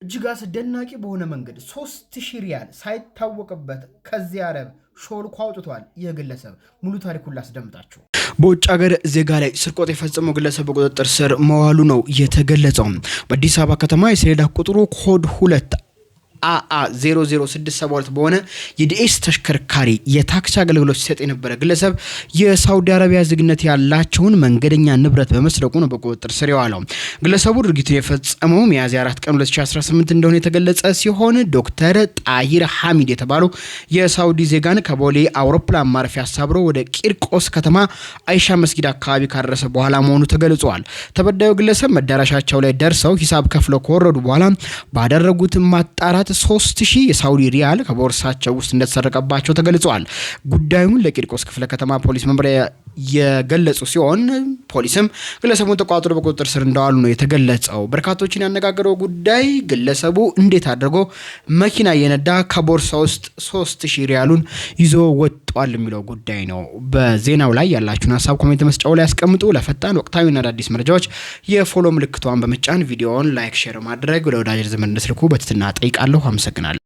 እጅግ አስደናቂ በሆነ መንገድ 3000 ሪያል ሳይታወቅበት ከዚህ አረብ ሾልኮ አውጥቷል። ይህ ግለሰብ ሙሉ ታሪኩን ላስደምጣችሁ። በውጭ ሀገር ዜጋ ላይ ስርቆት የፈጸመው ግለሰብ በቁጥጥር ስር መዋሉ ነው የተገለጸው። በአዲስ አበባ ከተማ የሰሌዳ ቁጥሩ ኮድ 2 አአ 00672 በሆነ የዲኤስ ተሽከርካሪ የታክሲ አገልግሎት ሲሰጥ የነበረ ግለሰብ የሳውዲ አረቢያ ዜግነት ያላቸውን መንገደኛ ንብረት በመስረቁ ነው በቁጥጥር ስር የዋለው። ግለሰቡ ድርጊቱን የፈጸመው ሚያዝያ 4 ቀን 2018 እንደሆነ የተገለጸ ሲሆን ዶክተር ጣሂር ሐሚድ የተባሉ የሳውዲ ዜጋን ከቦሌ አውሮፕላን ማረፊያ አሳብሮ ወደ ቂርቆስ ከተማ አይሻ መስጊድ አካባቢ ካደረሰ በኋላ መሆኑ ተገልጿል። ተበዳዩ ግለሰብ መዳረሻቸው ላይ ደርሰው ሂሳብ ከፍለው ከወረዱ በኋላ ባደረጉት ማጣራት 3000 የሳውዲ ሪያል ከቦርሳቸው ውስጥ እንደተሰረቀባቸው ተገልጿል። ጉዳዩን ለቂርቆስ ክፍለ ከተማ ፖሊስ መምሪያ የገለጹ ሲሆን ፖሊስም ግለሰቡን ተቆጣጥሮ በቁጥጥር ስር እንደዋሉ ነው የተገለጸው። በርካቶችን ያነጋገረው ጉዳይ ግለሰቡ እንዴት አድርጎ መኪና እየነዳ ከቦርሳ ውስጥ 3000 ሪያሉን ይዞ ወጧል የሚለው ጉዳይ ነው። በዜናው ላይ ያላችሁን ሀሳብ comment መስጫው ላይ ያስቀምጡ። ለፈጣን ወቅታዊና አዳዲስ መረጃዎች የ follow ምልክቷን በመጫን ቪዲዮውን like፣ share ማድረግ ለወዳጅ ዘመድ እንድትልኩ በትህትና ጠይቃለሁ። አመሰግናለሁ።